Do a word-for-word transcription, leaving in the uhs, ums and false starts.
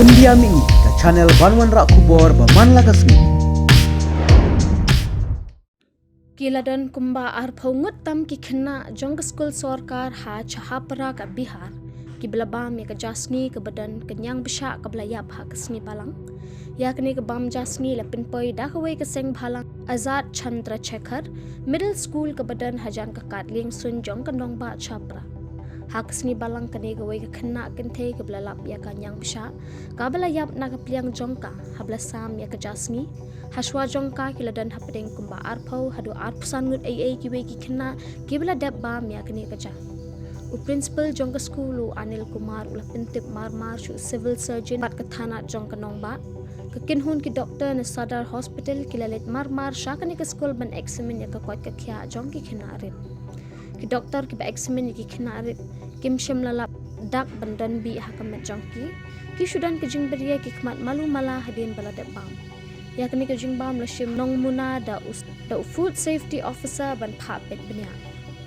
India Mini, ka channel ban wanrah khubor ba man la ka sngi. Ki la don kumba arphew ngut tam ki khynnah jong ka skul sorkar ha Chhapra ka Bihar, kiba la bam ïa ka ja sngi kaba don ka ñiang bishah kaba la ïap ha ka sngi Balang. Ïa kane ka bam ja sngi la pynpoi da kawei ka seng bhalang, Azad Chandrasekhar Middle School, kaba don hajan ka kad liengsuiñ jong ka nongbah Chhapra. Ha ka sngi Balang kane kawei ka khynnah kynthei kaba la lap ïa ka ñiang bishah, kaba la ïap na ka pliang jong ka haba la sam ïa ka ja sngi. Hashwa jong ka ki la don hapdeng kumba arphew haduh arphew san ngut eiei kiwei ki khynnah kiba la dep bam ïa kane ka ja. U principal jong ka skul, u Anil Kumar, u la pyntip marmar sha u civil surgeon bad ka thanat jong ka nongbah. Ka kynhun ki doktor na Sadar Hospital ki la leit marmar sha kane ka skul ban examine ïa ka koit ka khiah jong ki khynnah rit. Ki doktor kiba examine ïa ki khynnah rit kim shym la lap dak ban don bih ha ka met jong ki. Ki shu don ka jingbiria ki khmat malu mala hadien ba la dep bam. Ïa kane ka jingbam la shim nongmuna da u, da u food safety officer ban phah peit bniah.